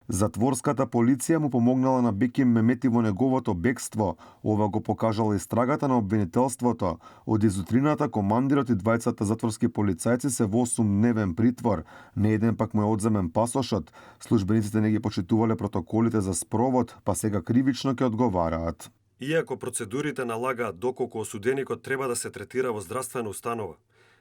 Затворската полиција му помогнала на Беким Мемети во неговото бегство. Ова го покажала истрагата на обвинителството. Од изутрината командирот и двајцата затворски полицајци се во 8-дневен притвор. Не еден пак му е одземен пасошот. Службениците не ги почитувале протоколите за спровод, па сега кривично ќе одговараат. Иако процедурите налагаат доколку осуденикот треба да се третира во здравствена установа,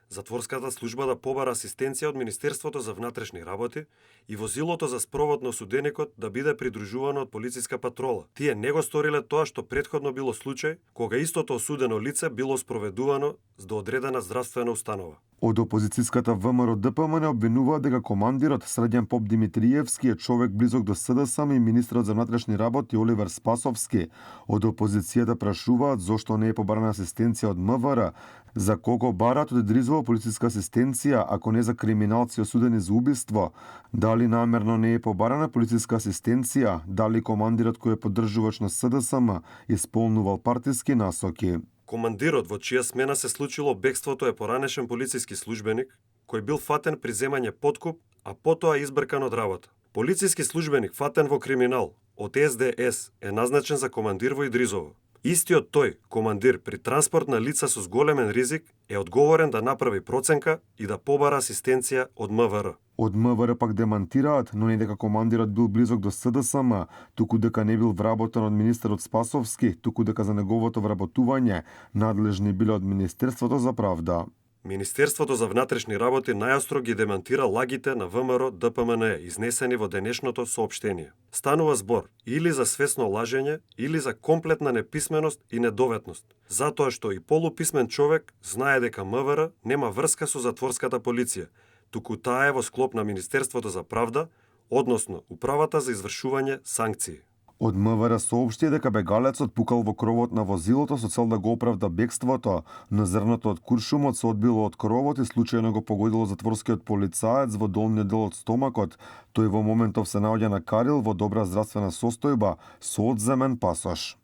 затворската служба да побара асистенција од Министерството за внатрешни работи и возилото за спровод на осуденикот да биде придружувано од полициска патрола. Тие не го сториле тоа што претходно било случај, кога истото осудено лице било спроведувано до одредена здравствена установа. Од опозицијската ВМРО ДПМН обвинуваат дека командирот Средјан Поп Димитриевски е човек близок до СДСМ и министрот за внатрешни работи Оливер Спасовски. Од опозицијата прашуваат зошто не е побарана асистенција од МВР, за кого барат од Дризова полициска асистенција, ако не за криминалци осудени за убиство, дали намерно не е побарана полициска асистенција, дали командирот кој е поддржувач на СДСМ исполнувал партиски насоки. Командирот во чија смена се случило бегството е поранешен полициски службеник кој бил фатен при земање подкуп, а потоа избркан од работа. Полициски службеник фатен во криминал од СДС е назначен за командир во Идризово. Истиот тој, командир при транспорт на лица со зголемен ризик, е одговорен да направи проценка и да побара асистенција од МВР. Од МВР пак демантираат, но не дека командирот бил близок до СДСМ, туку дека не бил вработен од министерот Спасовски, туку дека за неговото вработување надлежни биле од Министерството за правда. Министерството за внатрешни работи најостро ги демантира лагите на ВМРО ДПМН изнесени во денешното соопштение. Станува збор или за свесно лажење, или за комплетна неписменост и недоветност, затоа што и полуписмен човек знае дека МВР нема врска со затворската полиција, туку таа е во склоп на Министерството за правда, односно Управата за извршување санкции. Од МВР соопшти дека бегалецот пукал во кровот на возилото со цел да го оправда бегството, но зрното од куршумот се одбило од кровот и случајно го погодило затворскиот полицаец во долниот дел од стомакот. Тој во моментов се наоѓа на Карил во добра здравствена состојба со одземен пасош.